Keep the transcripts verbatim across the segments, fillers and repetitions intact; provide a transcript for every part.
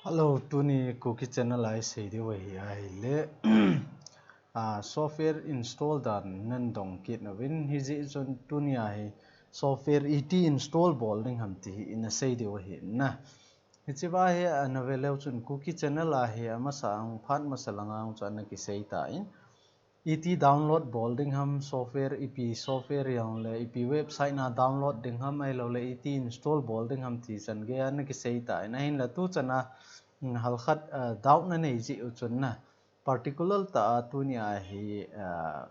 Hello, tuni Kuki channel a isei diu ahi ahile, ah, software install dan nadong kit nauvin, hijeh chun tuni a hi software iti install bol ding ham ti hi ina sei diu ahi na. Hiche va hi ana ve leu chun Kuki channel a hi amasa a hung phat masa langa hung chu ana kisei tan. Iti download bol ding ham, software, ipi software jong le, ipi website na download ding ham, ahilou le iti install bol ding ham ti chan gei a ana kisei tan. Ahinla tu chan a, mm, halkhat, ah, doubt na nei jeh u chun na. Particular tah a tuni a hi, ah,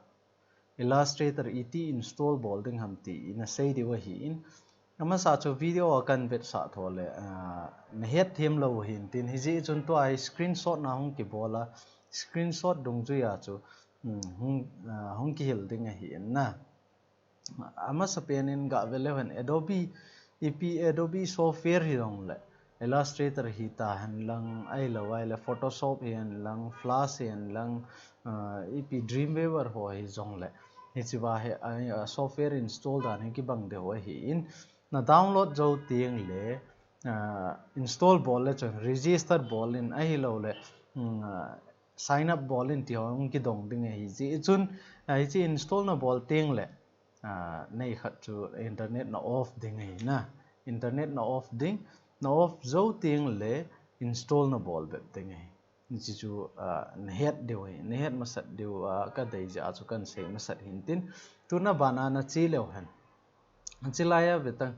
Illustrator iti install bol ding ham ti ina sei diu ahin. Amasa chu video a kan vetsah tho le, ah, na het them lou ahin tin, hijeh chun tua hi screenshot na hung kibol a, screenshot dungjui a chu, mm, hung, ah, hung kihil ding ahi in na. Amasa pen in ga ve leu hen Adobe, ipi Adobe software hi jong le, Illustrator hi ta hen lang, ahilou ahile Photoshop hi hen lang, Flash hi hen lang, ah, ipi Dreamweaver ho hi jong le, hiche va hi, ah, software install dan hi kibang diu ahi in, na download jou teng le, ah, install bol le chun register bol in ahilou le, mm, ah, sign up bol in ti ho hung kidong ding ahi. Hijeh chun, ah, hiche install na bol teng le, ah, nei khat chu internet na off ding ahi na. Internet na off ding, na off jou teng le install na bol bep ding ahi. Hiche chu, ah, na het diu ahi, na het masat diu, ah, ka dei jeh a chu kan sei masat hin tin. Tuna ban a na che leu hen. Hiche lai a ve tan,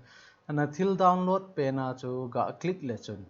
na thil download pen a chu ga click le chun,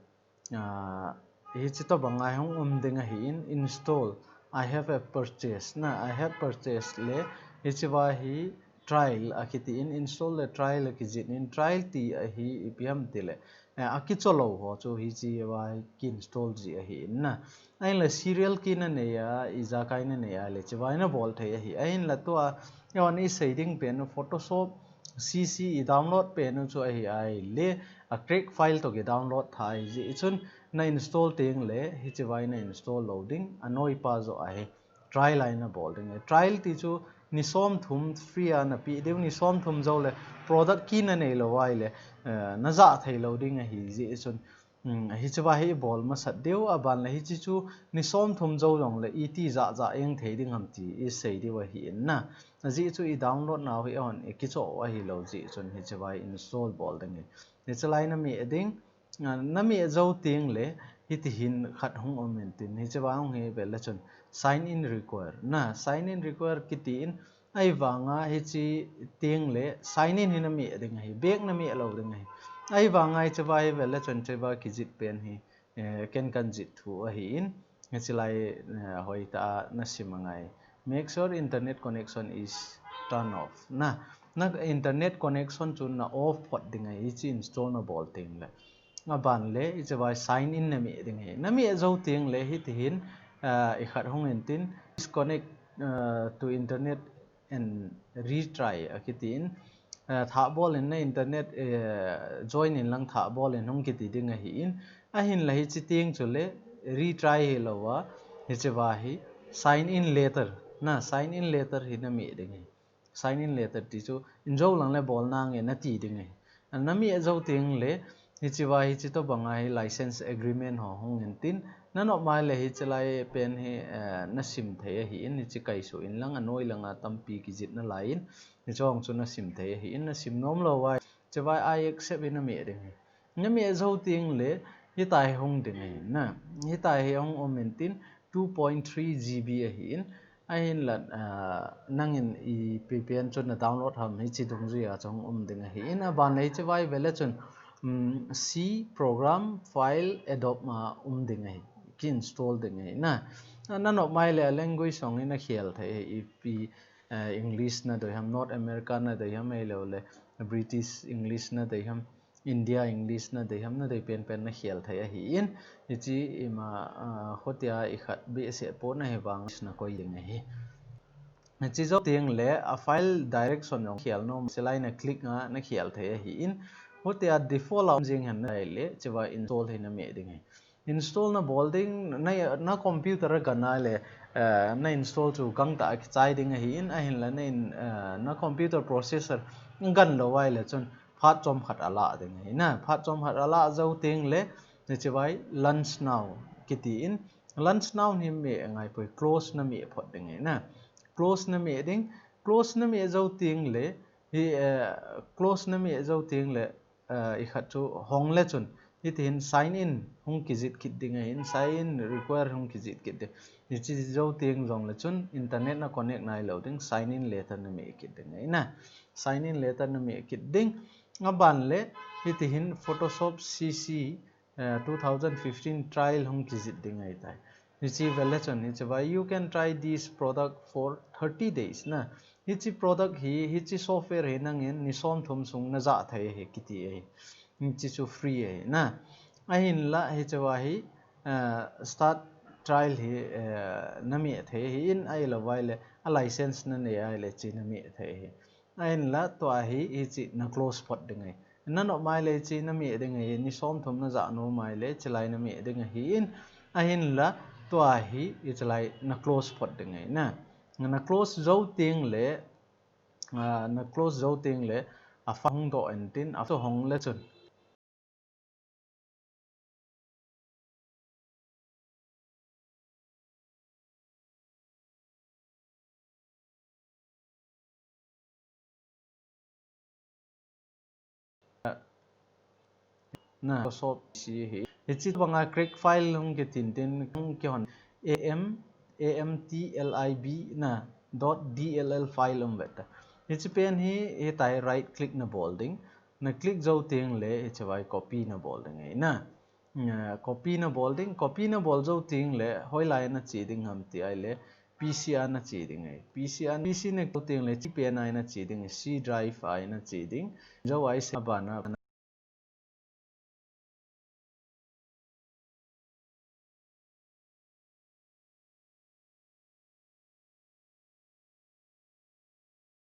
ah, hiche tobang a hung um ding ahi in, install, I have a purchase na, I have purchase le, hiche va hi trial akiti in, install le trial akijih in, trial ti ahi ipi ham ti le, eh, akicho lou ho chu hiche va hi ki install ji ahi in na. Ahinla serial key na nei a, ijakai na nei a le, hiche va hi na bol thei ahi. Ahinla tua, eiho in isei ding pen u Photoshop C C i download pen u chu ahi ahile, a crack file toh ki download tha ahi jeh chun na install teng le, hiche va hi na install lou ding, anoi pa joh ahi. Trial a hi na bol ding ahi. Trial ti chu ni som thum free a na pe diu, ni som thum jou le product key na nei lou ahile, eh, na jah thei lou ding ahi jeh chun, um, hiche va hi i bol masat diu, aban le hiche chu ni som thum jou jong le iti jah jah eng thei ding ham ti i sei diu ahi in na. Ajeh chu i download nau hi eiho in i kichoh u ahi lou jeh chun hiche va hi install bol ding ahi. Hiche lai na meh ding, ah, na meh jou teng le hiti hin khat hung um in tin, hiche va hung hi ve le chun sign in require na, sign in require kiti in, ahivang a hiche teng le sign in hi na meh ding ahi, back na meh lou ding ahi. Ahivang a hiche va hi ve le chun hiche va kijih pen hi, eh, ken kan jih thu ahi in, hiche lai, eh, hoitah a na sim angai. Make sure internet connection is turn off. Na, na internet connection chu na off phot ding ahi, hiche install na bol teng le. Aban le, hiche va hi sign in na meh ding ahi. Na meh jou teng le, hiti hin, eh, i khat hung in tin, disconnect, eh, to internet and retry akiti in, eh, thah bol in na internet, eh, join in lang thah bol in hung kiti ding ahi in, ahinla hiche teng chu le retry hilou a, hiche va hi sign in later, na sign in later hi na meh ding ahi. Sign in later ti chu in jou lang le bol nange na ti ding ahi. Na meh jou teng le, hiche va hiche tobang a hi license agreement ho hung in tin, na nop mai le hiche lai pen hi, eh, na sim thei ahi in, hiche kaisuh in lang, anoi lang a tampi kijih na lai in, hiche hung chu na sim thei ahi in, na sim nom lou a, hiche va I accept in na meh ding ahi. Na meh jou teng le, hitia hi hung ding ahi na. Hitia hi hung um in tin two point three G B ahi in, ahinla, ah, nangin ipi pen chu na download ham hiche dungjui a chu hung um ding ahi in, aban le hiche va hi ve le chun, um, C program file Adobe a um ding ahi, ki install ding ahi na. Na nop mai le a language jong hi na khel thei ahi, ipi, eh, English na dei ham, North America na dei ham, ahilou le British English na dei ham, India English na dei ham, na dei pen pen na khel thei ahi in, hiche ima, ah, khotia i khat behseh pon ahivang na koi ding ahi. Hiche jou teng le a file direction jong khel nom, hiche lai na click a na khel thei ahi in, khotia default a um jing hen na le, hiche va install hi na meh ding ahi. Install na bol ding, na, na computer a gan a le, eh, na install chu gangtah a kichai ding ahi in, ahinla na in, eh, na computer processor gan lou ahile chun phat chomkhat a lah ding ahi na, phat chomkhat a lah jou teng le, Hiche vai launch now kiti in, launch now hi meh ngai poi, close na meh phot ding ahi na. Close na meh ding, close na meh jou teng le, hi, eh, close na meh jou teng le, eh, i khat chu hong le chun, hiti hin sign in hung kijih kit ding ahin, sign in require hung kijih kit ding. Hiche jou teng jong le chun internet na connect nai lou ding, sign in letter na meh kit ding ahi na. Sign in letter na meh kit ding. Aban le, hiti hin Photoshop C C, eh, two thousand fifteen trial hung kijih ding ahi tai. Hiche vel le chun, hiche vai, "You can try this product for thirty days," na. Hiche product hi, hiche software hi nangin ni som thum sung na jah thei ahi kiti ahi. Hiche chu free ahi na. Ahinla, hiche vai hi, eh, start trial hi, eh, na meh thei ahi in, ahilou vai le, a license na nei ahile hiche na meh thei ahi. Ahinla tua hi, hiche na close phot ding ahi. Na nop mai le hiche na meh ding ahi, ni som thum na jah nom mai le, hiche lai na meh ding ahi in, ahinla tua hi, hiche lai na close phot ding ahi na. Na close jou teng le, ah, na close jou teng le, a file hung doh intin, a file hong le chun. Na, Microsoft C C hi. Hiche banga create file hung kitin tin hung kihon A M, A M T L I B na dot D L L file um ve ta. Hiche pen hi, hitia hi right click na bol ding. Na click jou teng le, hiche vai copy na bol ding ahi na. Eh, copy na bol ding, copy na bol jou teng le, hoilai na che ding ham ti ahile, P C a na che ding ahi. P C a, P C na jou teng le, hiche pen a na che ding, C drive a na che ding. Jou ahise abana,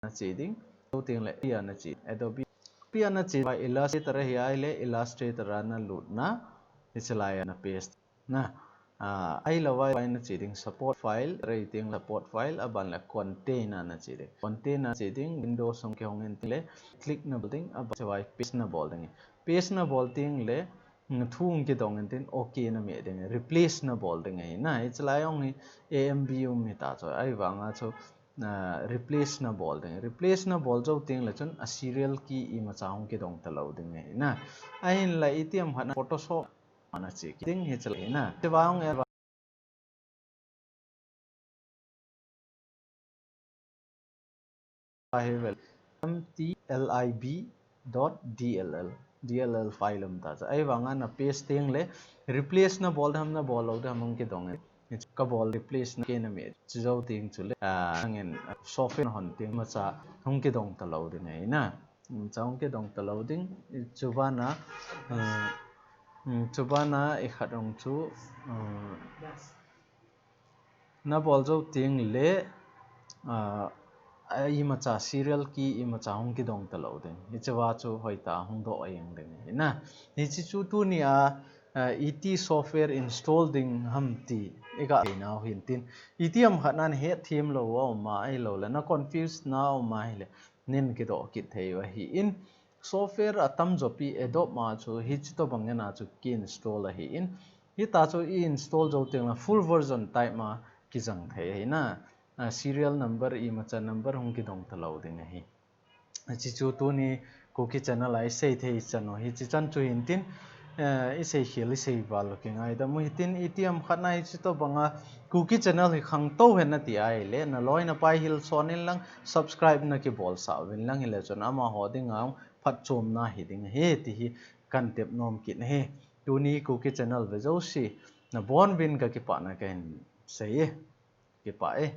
na che ding, jou teng le, P R na che, Adobe P R na che, Illustrator ahi ahile, Illustrator a na lut na, hiche lai a na paste na, ah, ahilou vai na che ding, support file, rei teng support file, aban le content a na che ding, content a che ding, Windows hung kihong intin le, click na bol ding, aban hiche vai paste na bol ding, paste na bol teng le, thu hung kidong intin, OK na meh ding, replace na bol ding ahi na, hiche lai jong hi A M B um hita chu, ahivanga chu, ah, replace na bol ding, replace na bol jou teng le chun a serial key imacha hung kidong talou ding ahi na, ahinla itiham khat na Photoshop a na che kit ding hiche lai ahi na, hiche vai jong ahi vel, M T L I B dot D L L, D L L file um ta chu. Ahivanga na paste teng le, replace na bol ding ham na bol lou ding ham hung kidong e. Ka bol replace na kei na meh chu jou teng chule, ah, nangin, ah, software hon teng imacha hung kidong talou ding ahi na. Imacha hung kidong talou ding, chubana, ah, um, chubana i khat jong chu, ah, na bol jou teng le, ah, imacha serial key imacha hung kidong talou ding. Hiche va chu hoitah a hung doh jeng ding ahi na. Hiche chu tunia, ah, iti software install ding ham ti i ga thei nau hin tin. Itiham khat na na hetthem lou a um a ahilou le, na confuse na um a ahile, nin kidoh kit thei u ahi in. Software atam jopi Adobe ma chu hiche tobang in a chu ki install ahi in. Hita chu i install jou teng le full version type ma kijang thei ahi na. Ah, serial number imacha number hung kidong talou ding ahi. Hiche chu tuni Kuki channel a i sei thei chan u hiche chan chu hin tin, eh, i sei khel i sei val u kingaidam u hitin, itiham khat na hiche tobang a Kuki channel hi khangtou hen na ti ahile, na loi na pai hil son in lang, subscribe na kibol sah uvin lang, hile chun amaho ding a phatchomna hi ding ahi ti hi kan tep nom kit ahi. Tuni Kuki channel ve jouse na bon uvin ka kipana kahin sei e. Kipah e.